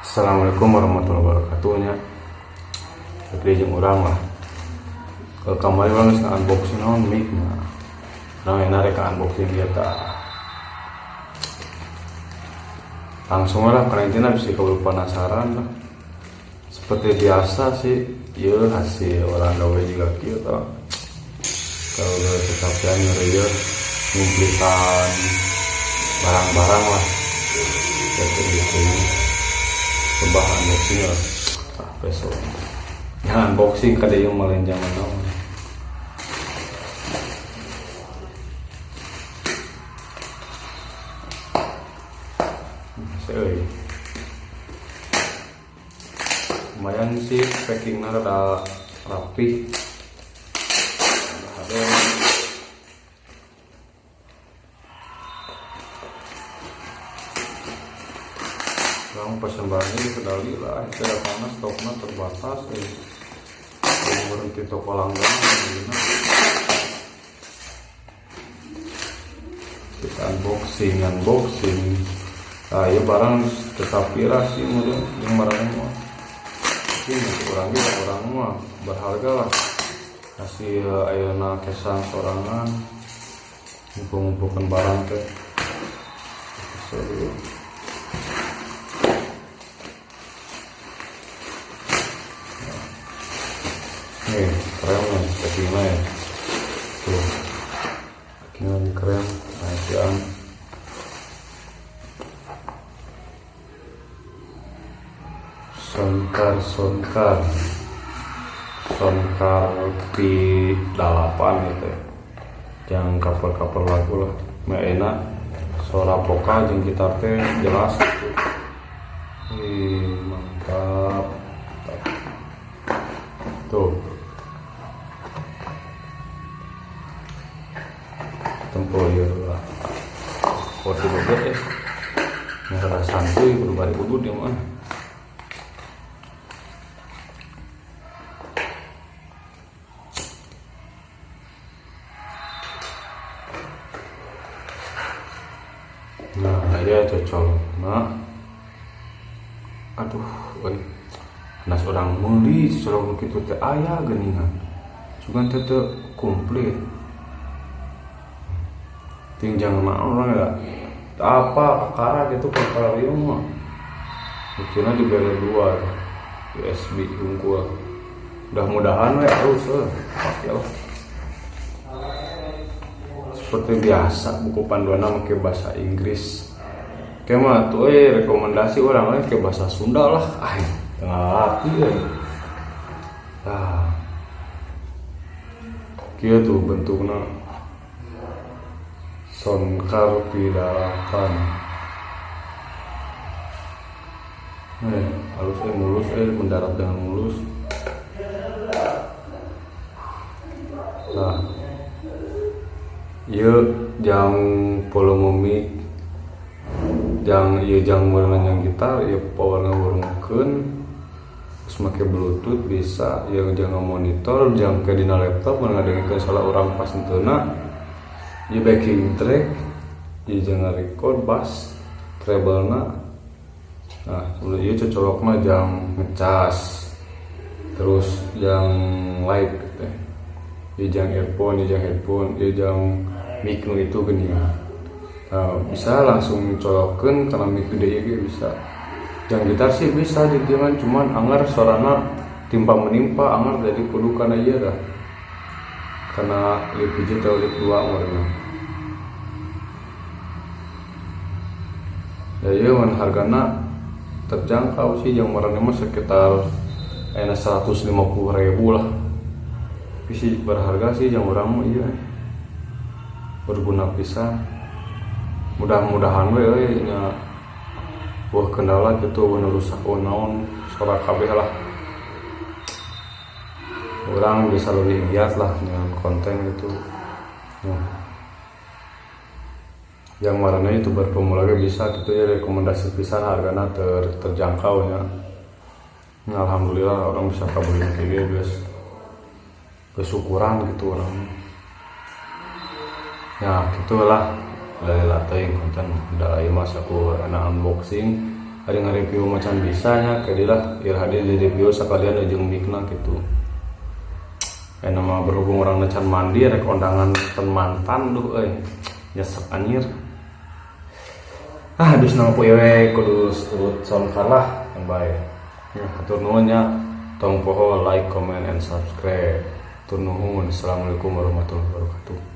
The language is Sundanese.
Assalamualaikum warahmatullahi wabarakatuh nya. Tapi jeung urang lah. Ke kamari urang geus unboxing naon mic nya. Urang enak rek unboxing ieu tah. Langsung lah karena intinya bisa keburu penasaran lah. Seperti biasa sih, ieu hasil orang gawe juga kieu tah. Kalau udah kecapean ngeri ngumplitan barang-barang lah. Ya kayak gitu. Coba unboxing lah. Ah, besok. Jangan unboxing kada yang malah jangan naon. Euy. Lumayan sih packingnya rada rapih. Ada orang pesen barangnya di kedali lah, itu ada karena stoknya terbatas. Berhenti toko langganan gimana. Kita unboxing, unboxing. Nah, ya barang tetap kira sih meureun yang barang mah. Tapi untuk orang ge orang mah berharga lah. Hasil ayeuna kesang sorangan ngumpul-ngumpulkan barang teh. Seru. Nih, keren nih packingnya ya. Tuh. Packingnya lebih keren. Nah, yang Soundcard Soundcard Soundcard P8 gitu ya. Yang cover-cover lagu lah. Mah enak. Suara vokal jeung gitar teh jelas gitu. Wih, mantap. Tuh. Tempo ieu lah. Kopi bebek ya. Nggak santuy kudu bari udud ya mah. Nah, ya cocok. Nah, aduh, euy. Nas orang meuli colok kitu teh aya geuningan. Cuman teh teu komplit. Ting jangan naon orang ya. Apa kakara gitu kakara ieu mah. Mungkinnya diberi dua tuh. USB unggul. Mudah-mudahan we halus euy. Pake lah. Seperti biasa buku panduanna make bahasa Inggris. Kayak mah tuh rekomendasi orang ke bahasa Sunda lah. Ah, tengah latih euy. Nah. Kieu tuh bentukna. Soundcard P8. Halus mulus mendarat dengan mulus. Nah, ieu jang volume mic, jang ieu jang meureun jang gitar, ieu power ngawurungkeun. Terus make Bluetooth bisa, ieu jang monitor, jang ke dina laptop mun ngadengekeun salah urang pas henteuna. Ieu backing track, ieu jang record bass, treble-na. Nah, ieu cocolokna jang ngecas. Terus jang light teh. Ieu jang earphone, ieu jang headphone, ieu jang mic nu itu geuning. Nah, bisa langsung colokeun kana mic gede ieu ge bisa. Jang gitar sih bisa di dieu mah, cuman anger sorana timpa menimpa anger jadi kudu kana ieu dah. Kana lip hiji atau lip 2 meureun. Ya ieu mun hargana terjangkau sih, jang meureun mah sekitar ayeuna 150.000 lah. Tapi sih berharga sih jang urang mah ieu. Berguna pisan. Mudah-mudahan we euy nya wah kendala gitu nu rusak naon sora kabeh lah. Orang bisa lebih giat lah dengan konten gitu. Nah, yang marana youtuber pemula ge bisa gitu ya, rekomendasi pisan, hargana terjangkau nya. Nah, alhamdulillah orang bisa kabulin kayak gitu guys, kesyukuran gitu orang. Ya gitulah dari latte konten udah mas aku enak unboxing. Ari nge-review macan bisa nya, kayak lah iraha di review sekalian jeung mic-na gitu. Aya mah berhubung urang can mandi, rek kondangan ten mantan, duh euy, nyesek anjir. Ah, dus nama ku we kudu urut sound lah yang baik ya. Hatur nuhun nya, tong poho like, comment, and subscribe. Hatur nuhun. Assalamualaikum warahmatullahi wabarakatuh.